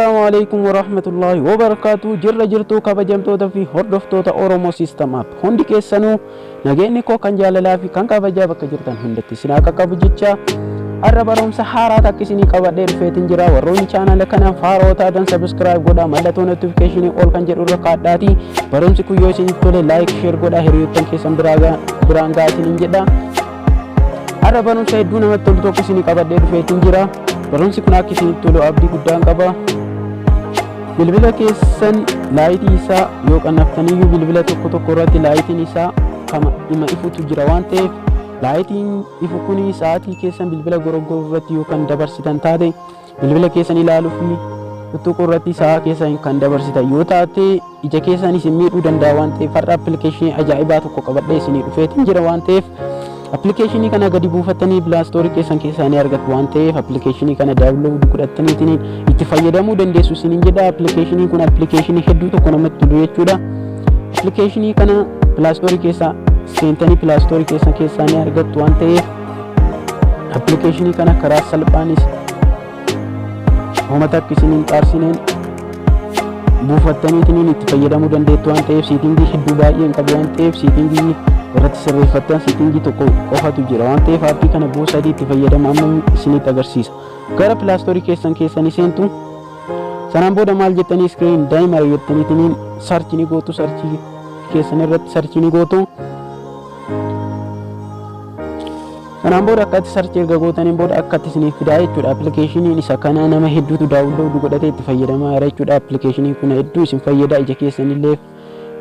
Assalaamu alaikum warahmatullahi wabarakaatu. Jirra jirtuu, kabajamtoota fi hordoftoota Oromoo System App hundi keessanuu, nageenyi koo kan jaalalaa fi kan kabajaa bakka jirtan hundatti isin akka qabu jecha, har'a barumsa haaraa takka isinii qabadhee dhufeetiin jira. Warroonni chaanala kanaaf haaroo taatan subscribe godhaa, mallattoo notification ol kan jedhu irra kaadhaati. Barumsi kun yoo isinitti tole like, share godhaa, hiriyoottan keessan biraan gahaa isiniin jedha. Har'a barumsa hedduu namatti tolu tokko isinii qabadhee dhufeetiin jira. Barumsi kun akka isinitti tolu abdii guddaan qaba. Bilbila keessan lightii isaa yoo qannaftaniyyuu, bilbila tokko tokko irratti lightiin isaa kama dhima ifutu jira waan ta'eef, lightiin ifu kuni sa'aatii keessan bilbila goroggoruu irratti yoo kan dabarsitan taate, bilbila keessan ilaaluu fi tuttuquu irratti sa'aa keessan kan dabarsitan yoo taate, ija keessan isin miidhuu danda'a waan ta'eef, har'a appilikeeshinii ajaa'ibaa tokko qabadhee isinii dhufeetiin jira waan ta'eef, appilikeeshinii kana gadi buufattanii Play Storeii keessan keessaa ni argattu waan ta'eef, appilikeeshinii kana download godhattaniitiin itti fayyadamuu dandeessu isiniin jedha. Appilikeeshinii kun appilikeeshinii hedduu tokko namatti tolu jechuudha. Appilikeeshinii kana Play Storeii keessa seentanii Play Storeii keessan keessaa ni argattu waan ta'eef, appilikeeshinii kana karaa salphaanis uummata akka isiniin xaarsineen buufattaniitiin itti fayyadamuu dandeettu waan ta'eef, settingii hedduu baay'ee hin qabu waan ta'eef, settingii irratti sirreeffattan settingii tokko qofatu jira waan ta'eef, aappii kana buusadii itti fayyadama amma isinitti agarsiisa. Gara Play Storeii keessan keessanii seentu. Sanaan booda maal jettanii, screen dimmer jettaniitiin search ni gootu, searchii keessan irratti search ni gootu. Sanaan booda akkatti search erga gootaniin booda akkatti isiniif fidaa jechuudha. Appilikeeshiniin isa kana nama hedduutu download godhatee itti fayyadamaa jira jechuudha. Appilikeeshiniin kun hedduu isin fayyada, ija keessanillee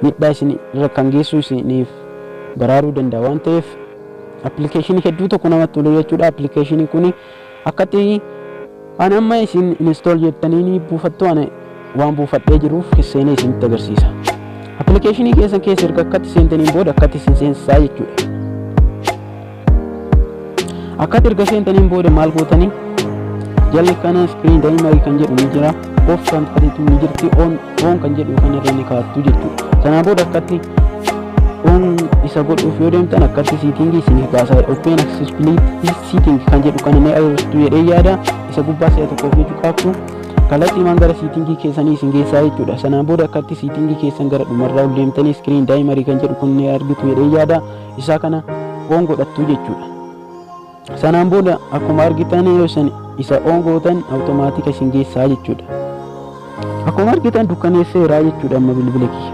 miidhaa isin irra kan geessu isiniif baraaruu danda'a waan ta'eef, appilikeeshinii hedduu tokko namatti tolu jechuudha. Appilikeeshiniin kun akkatti an amma isin install jettanii buufattu, ana waan buufadhee jiruuf seenee isinitti agarsiisa. Appilikeeshinii keessan keessa erga akkatti seentaniin booda akkatti isin seensisaa jechuudha. Akkatti erga seentaniin booda maal gootanii, jalli kana screen dimmerii kan jedhu ni jira, off kan taatetu ni jirti, on on kan jedhu kan irra ni kaa'attu jechuudha. Sanaa booda akkatti on isa godhuuf yoo deemtan akkatti settingii isiniif baasa. Open accessibility setting kan jedhu kana ni agartu jedhee yaada. Isa gubbaa si'a tokkoof ni cuqaaftu. Kallattiimaan gara settingii keessanii isin geessaa jechuudha. Sanaan booda akkatti settingii keessan gara dhumarraa ol deemtanii screen dimmerii kan jedhu kun ni argitu jedhee yaada. Isaa kana on godhattu jechuudha. Sanaan booda akkuma argitan yoo isin isa on gootan automatic isin geessaa jechuudha. Akkuma argitan dukkaneesseeraa jechuudha amma bilbila kiyya.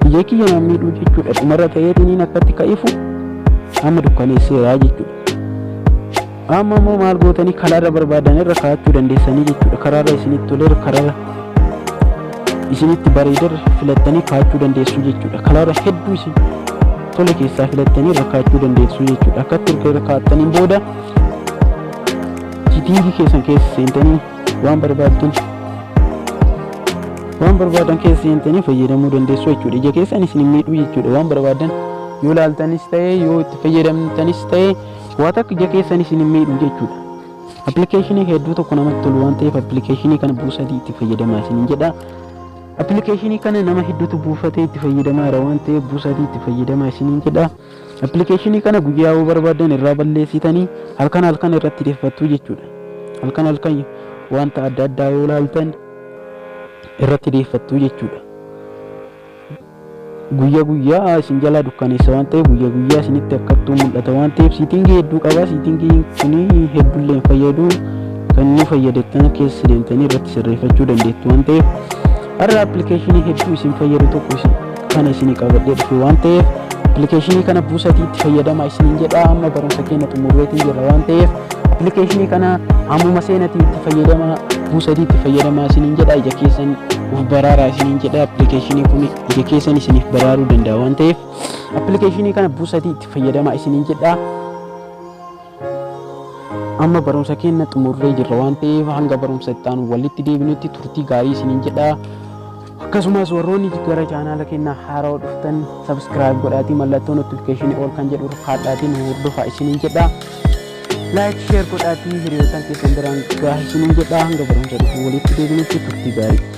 Ija kiyya na miidhuu jechuudha. Dhumarra ta'eetiniin akkatti ka'ifu amma dukkaneesseeraa jechuudha. Amma immoo maal gootanii, karaarra barbaadan irra kaa'achuu dandeessanii jechuudha. Karaarra isinitti toleera, karaarra isinitti bareedarra filattanii kaa'achuu dandeessu jechuudha. Karaarra hedduu isin tole keessaa filattanii irra kaa'achuu dandeessu jechuudha. Akkatti erga irra kaa'attaniin booda settingii keessan keessa seentanii waan barbaadan keessa seentanii fayyadamuu dandeessu jechuudha. Ija keessan isin miidhuu jechuudha. Waan barbaadan yoo laaltanis ta'e, yoo itti fayyadamtanis ta'e, waa takka ija keessan isin miidhu jechuudha. Appilikeeshinii hedduu tokko namatti tolu waan ta'eef, appilikeeshinii kana buusadii itti fayyadamaa isiniin jedha. Appilikeeshinii kana nama hedduutu buufatee itti fayyadamaa jira waan ta'eef, buusadii itti fayyadamaa isiniin jedha. Appilikeeshinii kana guyyaa yoo barbaadan irraa balleessitanii halkan halkan irratti deeffattu jechuudha. Halkan halkan wanta adda addaa yoo laaltan irratti deeffattu jechuudha. Guyyaa guyyaa isin jalaa dukkaneessa waan ta'eef, guyyaa guyyaa isinitti akkattuu mul'ata waan ta'eef, settingii hedduu qaba. Settingiin kuni hedduullee hin fayyadu, kan inni fayyadettan keessa deemtanii irratti sirreeffachuu dandeettu waan ta'eef, har'a appilikeeshinii hedduu isin fayyadu tokko isin kana isinii qabadhee dhufe waan ta'eef, appilikeeshinii kana buusatii itti fayyadamaa isiniin jedha. Amma barumsa keenya xumurreetiin jirra waan ta'eef, appilikeeshinii kana ammuma seenatii itti fayyadamaa, buusatii itti fayyadamaa isiniin jedha. Ija keessan uf baraaraa isiniin jedha. Appilikeeshinii kun ija keessan isiniif baraaruu danda'a waan ta'eef, appilikeeshinii kana buusatii itti fayyadamaa isiniin jedha. Amma barumsa keenya xumurree jirra waan ta'eef, hanga barumsa itti aanu walitti deebinutti turtii gaarii isiniin jedha. Akkasumas warroonni gara chaanaala keenyaa haarawaa dhuftan subscribe godhaatii mallattoo notificationii ol kan jedhu kaadhaatiin hordofaa isiniin jedha. Like, share godhaatii hiriyootaan keessan biraan gahaa isiniin jedha. Hanga barumsa dhufu walitti deebinutti turtii gaarii.